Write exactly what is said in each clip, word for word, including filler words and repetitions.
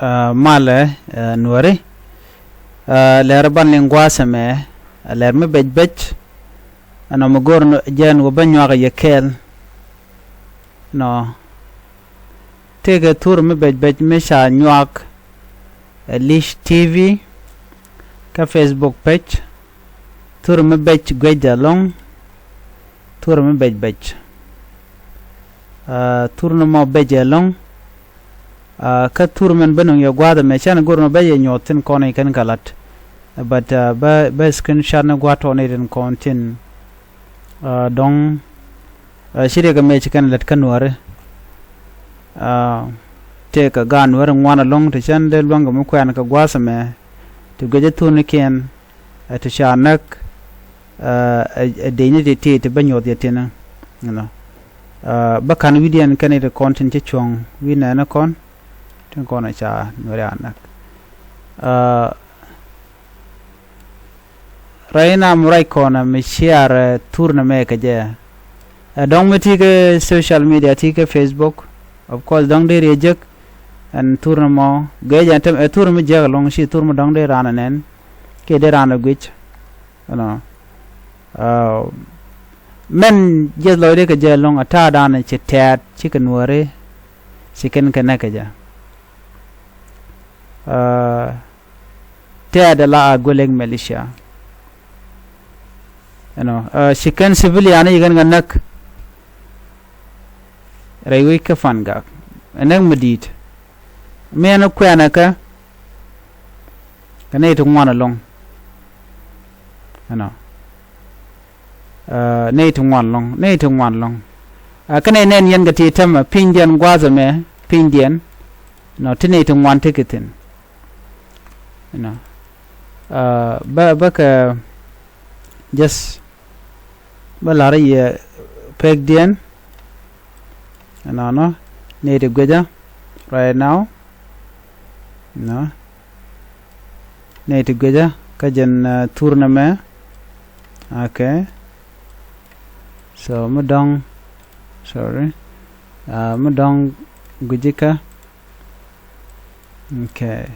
Aa, malɛ, aa, Nuäri. Aa, lɛr ban liŋ gua̱a̱th ɛmɛ, aa, lɛr mi bec bec. Ɛnɔ mi go̱r jɛn wä bä nyuak yɛ kɛɛl. Nɔ. Tëëkɛ thur mi bec bec mi ca nyuak ɛ Lish T V kä Facebook page. Thur mi bec guec ɛlɔ̱ŋ. Thur mi bec bec. Aa, thur ni mɔ bec ɛlɔ̱ŋ. Aa, kä thur mɛn bä nuŋ yɛ gua̱a̱th ɛmɛ cɛn go̱r nɔ bä yɛ nyuɔth thi̱n kɔn i̱ kɛn kɛ la̱t. But, aa, bä, bä screenshot ni gua̱a̱th tɔɔni tin kɔn thi̱n. Aa, dɔ̱ŋ, aa, ci riɛk ɛmɛ ci kɛn lät kä Nuäri. Aa, tëëkɛ gaat Nuäri ŋuan ɛlɔ̱ŋ ti cɛn dee luäŋ kɛ mi kuɛn kɛ gua̱a̱th ɛmɛ. Ti guic ɛ thurnikiɛn, aa, ti ca näk, aa, ɛ, ɛ dec ni ti ti ti bä nyuɔth yɛ tinä. You know. Aa, bä ka̱n wi̱diɛn kɛn i̱ ti kɔn tin ci cuɔ̱ŋ wi̱i̱ nɛɛni kɔn. Tin kɔn ɛ ca Nuäri a näk. Aa, Rɛy nam ruac kɔn mi ciaar, ɛ, thur ni mɛ kɛ jɛ. Ɛ dɔ̱ŋ mi ti kɛ social media ti kɛ Facebook. Of course dɔ̱ŋ dee riɛ jek. Ɛn thur ni mɔ gɛ jɛ ɛn tɛm ɛ thur mi jek ɛlɔ̱ŋ ci thur mi dɔ̱ŋ dee raan ɛ nɛn. Kiɛ dee raan ɛ guic. Ɛnɔ. Aa, mɛn jiɛth lɔcdɛ kɛ jɛ ɛlɔ̱ŋ ɛ ta̱a̱ daanɛ ci tɛɛt ci kɛ Nuäri. Ci kɛn kɛ nɛ kɛ jɛ. Aa, tɛɛt ala Agwelek militia. You know, aa, ci kɛn civilian i̱ kɛn kɛ näk rɛy wec kä Pangak. Ɛ näk mi di̱i̱t. Miɛn kuɛnɛ kɛ kɛ nɛy ti ŋuan ɛlɔ̱ŋ. You know. Aa, nɛy ti ŋuan ɛlɔ̱ŋ, nɛy ti ŋuan ɛlɔ̱ŋ. Aa, kä nɛy nɛn yɛn kɛ ti tämɛ pinydiɛn gua̱a̱th ɛmɛ pinydiɛn. Nɔ ti nɛy ti ŋuan ti kɛ thi̱n. You know. Aa, bä, bä kɛ just bä la̱r yɛ pekdiɛn. Ɛnɔnɔ nɛy ti guecä right now. Nɔ nɛy ti guecä kä jɛn, aa, thur nɛmɛ. Okay. So mi dɔ̱ŋ, sorry. Aa, mi dɔ̱ŋ guici kä. Okay.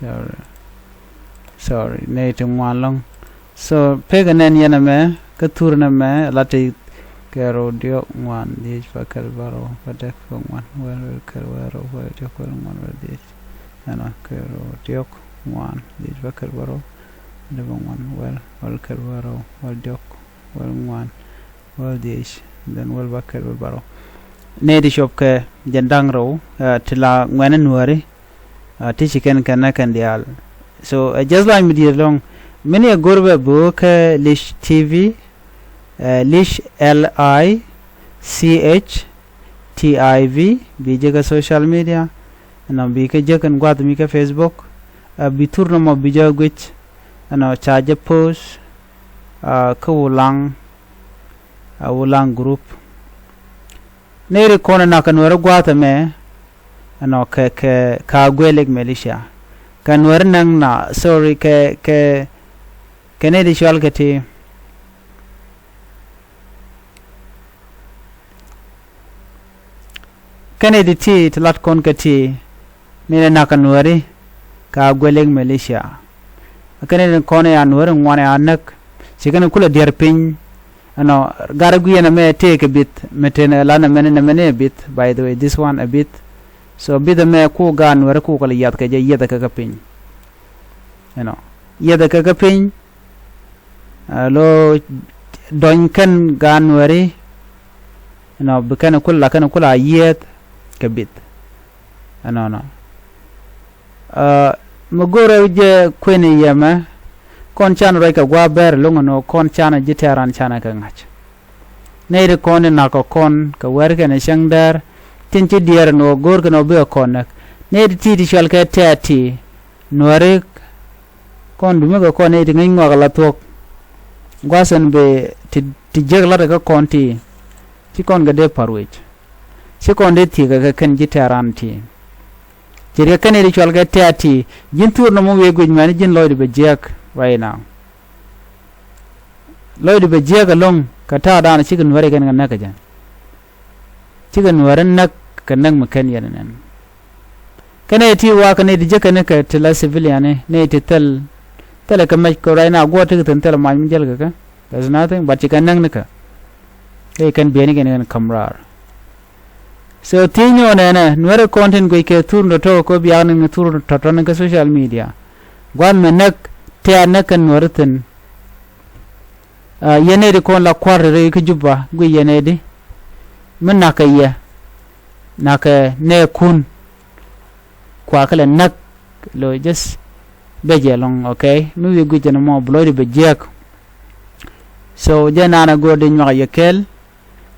Sorry. Sorry. Nɛy ti ŋuan ɛlɔ̱ŋ. So pekɛ nɛn yɛn ɛmɛ kä thur nɛmɛ la ti kɛl rɛw diɔ̱k ŋuan dhiec bäkɛl bärɔw bädäk bäŋuan wäl wäl kɛl wäl rɛw wäl diɔ̱k wäl ŋuan wäl dhiec. Ɛnɔ kɛl rɛw diɔ̱k ŋuan dhiec bäkɛl bärɔw bädäk bäŋuan wäl wäl kɛl wäl rɛw wäl diɔ̱k wäl ŋuan wäl dhiec, then wäl bäkɛl wäl bärɔw. Nɛy ti cop kɛ jɛn da̱ŋ rɛw, aa, ti la ŋuɛ̈ni Nuääri, aa, ti ci kɛn kɛn nɛ kɛn diaal. So, aa, just like mi diet lɔ̱ŋ. Mini ɛ go̱r bɛ bo̱o̱ kɛ Lish T V, aa, Lish L I C H T I V, bi jek kɛ social media. Ɛnɔ bi kɛ jek kɛn gua̱th mi kɛ Facebook. Aa, bi thur nɔmɔ bi jɛ guic. Ɛnɔ ca jɛ post, aa, kä Wulaŋ, aa, Wulaŋ group. Nɛy ri kɔn ɛ nak kɛ Nuääri gua̱a̱th ɛmɛ. Ɛnɔ kɛ, kɛ, kɛ Agwelek militia. Kɛ Nuääri näk na, sorry, kɛ, kɛ, kɛ nɛy ti cɔal kɛ ti. Kɛn i̱ ti ti ti lat kɔn kɛ ti ni ni nak kɛ Nuääri kɛ Agwelek militia. Kɛn i̱ ti kɔn i̱ a Nuääri ŋuan i̱ a näk. Ci kɛn kulɛ diɛr piny. Ɛnɔ, gat i̱ guiɛn ɛmɛ tëë kɛ bith mi te ni la nɛmɛni, nɛmɛni ɛ bith, by the way, this one ɛ bith. So bith ɛmɛ ku gaat Nuääri ku kɛ lɛ yiath kɛ jɛ, yiath kɛ kɛ piny. Ɛnɔ, yiath kɛ kɛ piny. Aa, lo dɔny kɛn gaat Nuääri. Ɛnɔ, bi kɛn kul la kɛn kul a yieth kɛ bith. Ɛnɔnɔ. Aa, mi go̱rɛ jɛ kuën i̱ yɛmɛ. Kɔn canɛ ruac kɛ gua̱a̱th bɛr lo̱ŋ ɛnɔ kɔn canɛ ji̱ tɛ̈ran canɛ kɛ ŋa̱c. Nɛy ti kɔn i̱ nak kɛ kɔn kɛ wɛr kɛn i̱ cäŋ dɛr. Tin ci diɛɛr ɛnɔ go̱o̱r kɛn ɔ bikɛ kɔn näk. Nɛy ti ti ti cɔal kɛ tɛ̈t ti Nuääri. Kɔn dumikɛ kɔn nɛy ti ŋäc ŋɔak ala thuɔ̱k. Gua̱a̱th ɛn bɛ ti, ti jiäk la̱t kä kɔn ti. Ci kɔn kɛ dee pa̱r wec. Ci kɔn dee thiëëk kɛ kɛn ji̱ tɛ̈ran ti. Ce̱tkɛ kɛn nɛy ti cɔal kɛ tɛ̈t ti. Ji̱n thur nɔmɔ wëë guic mɛn ji̱n lɔcdi bɛ jiäk right now. Lɔcdi bɛ jiäk ɛlɔ̱ŋ kɛ ta̱a̱ da̱a̱n cikɛ Nuääri kɛn kɛ näk kɛ jɛ. Cikɛ Nuääri näk kɛ näk mi kɛn yɛn nɛn. Kɛn nɛy ti wakä nɛy ti jek kɛn kɛ ti la civilian ni nɛy ti thil, thilɛ kɛ mɛc kɛ right now guɔ ti kɛ thi̱n thilɛ mac mi jäl kɛ kɛ. There's nothing but ci kɛn näk ni kɛ. Kɛ kɛn bieynikɛn kɛn käm raar. So thiec ni ɣän ɛnɛ, Nuäri kɔn tin guic kɛ thur ni tɔ̱tɔ̱ kɛ biak ni thur tɔ̱tɔ̱ ni kɛ social media. Gua̱th mɛ näk tɛ̈t näk kɛn Nuäri thi̱n. Yɛn nɛy ti kɔn la kua̱r rɛy kä Juba guic yɛn nɛy di mi na̱k kɛ yɛ, na̱k kɛ nɛɛkun. Kua kɛ lɛ näk lo̱c just bɛ jɛ lɔ̱ŋ, okay? Mi wi̱i̱ guic jɛn mɔ bi lɔcdu bɛ jiääk. So jɛ naan a go̱o̱r di nyuak yɛ kɛɛl.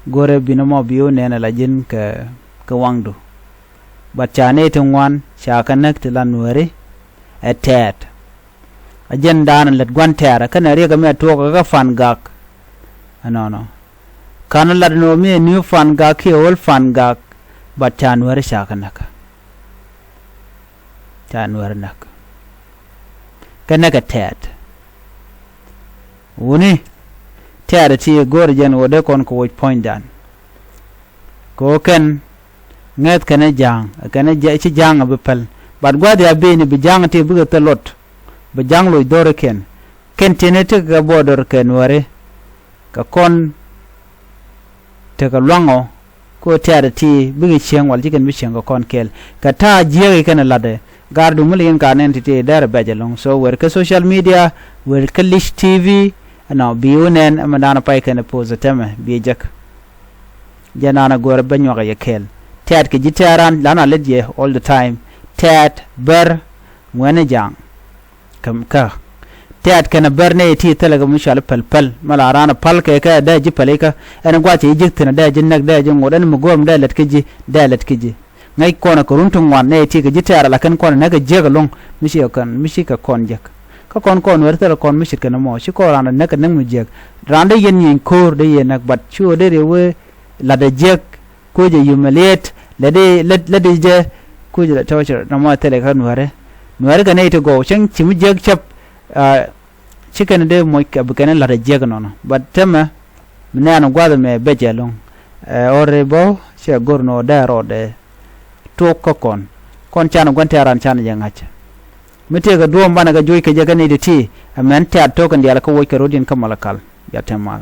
Go̱o̱rɛ bi ni mɔ bi wä nɛn a la ji̱n kɛ, kɛ waŋdu. But ca nɛy ti ŋuan ca kɛ näk ti la Nuääri ɛ tɛ̈t. A jɛn daanɔ lät gua̱n tɛ̈rä kɛnɛ riɛk ɛmɛ tuɔɔk kä Fangak. Ɛnɔnɔ. Ka̱n lat ni ɣöö mi ɛ New Fangak kiɛ Old Fangak, but ca Nuääri ca kɛ näk. Ca Nuääri näk. Kɛ näk ɛ tɛ̈t. Wuni tɛ̈t ti go̱o̱r jɛn ɣöö dee kɔn kɛ woc puɔ̱nydan. Kɛ ɣöö kɛn ŋäth kɛn ɛ ja̱a̱ŋ, kɛn ɛ ci ja̱a̱ŋ ɛ bi päl. But gua̱th ya beni bi ja̱a̱ŋ ti bikɛ thil luɔt. Bi ja̱a̱ŋ loc dho̱rikiɛn. Kɛn tiɛn ɛ tekɛ kɛ border kɛ Nuääri. Kɛ kɔn tekɛ lua̱ŋ ɔ, ko tɛ̈t ti bikɛ cieŋ wal ci kɛn bi cieŋ kɛ kɔn kɛɛl. Kɛ ta̱a̱ jiääk ikɛn ɛ la̱tdɛ. Gar duŋ mi liŋ ka nɛn ti ti dɛr ɛ bɛc ɛlɔ̱ŋ. So wer kä social media, wer kä Lic T V, ɛnɔ bi wä nɛn ɛmɛ da̱a̱n ɛ pay kɛn ɛ poth ɛ tɛmɛ bi jek. Jɛ naan a go̱o̱rɛ bä nyuak a yɛ kɛɛl. Tɛ̈t kɛ ji̱ tɛ̈ran lan a lät yɛ all the time. Tɛ̈t bär ŋuɛ̈ni ja̱a̱ŋ. Kä, kä tɛ̈t kɛn a bär nɛy ti thilɛ kɛ mi cual i̱ päl päl. Mɛ la raan a päl kɛ kɛ dee ji̱ päl ikä. Ɛn gua̱c cɛ ji̱ ji̱k thi̱n a dee ji̱ näk dee ji̱ ŋot ɛn mi go̱o̱r mi dee lät kä ji̱ dee lät kä ji̱. Ŋäc kɔn kɛ run ti ŋuan nɛy ti kɛ ji̱ tɛ̈r ala kɛn kɔn näk kɛ jiäk ɛlɔ̱ŋ mi ci kɛ kɔn mi ci kɛ kɔn jiäk. Kä kɔn kɔn wɛr thilɛ kɔn mi ce̱tkɛ ni mɔ ci kɔn raan näk kɛ näk mi jiäk. Raan dee yɛn nyieny ko̱o̱r dee yɛn näk but ci ɣöö dee riɛ wee lat ɛ jiäk. Kucɛ humiliate lɛ di lɛ di jɛ. Kucɛ lɛ torture nɔmɔ thilɛ kä Nuääri. Nuääri kɛ nɛy ti gɔw cäŋ ci mi jiäk cäp. Ci kɛn dee moc kɛ bi kɛn lat ɛ jiäk nɔnɔ but tämɛ mi nɛɛn gua̱th mɛ bɛc ɛlɔ̱ŋ. Ɛ ɣɔr ri bä cɛ go̱r nɔ dee rɔɔdɛ. Tuɔk kä kɔn kɔn canɛ gua̱n tɛ̈ran canɛ jɛ ŋa̱c. Mi tëëkɛ duɔ̱ɔ̱m banɛ kɛ juɔc kɛ jɛ kɛ nɛy ti ti ɛ mɛn tɛ̈t to̱k kɛn diaal kä woc kɛ ro̱diɛn kä Malakal. Bia tɛm mal.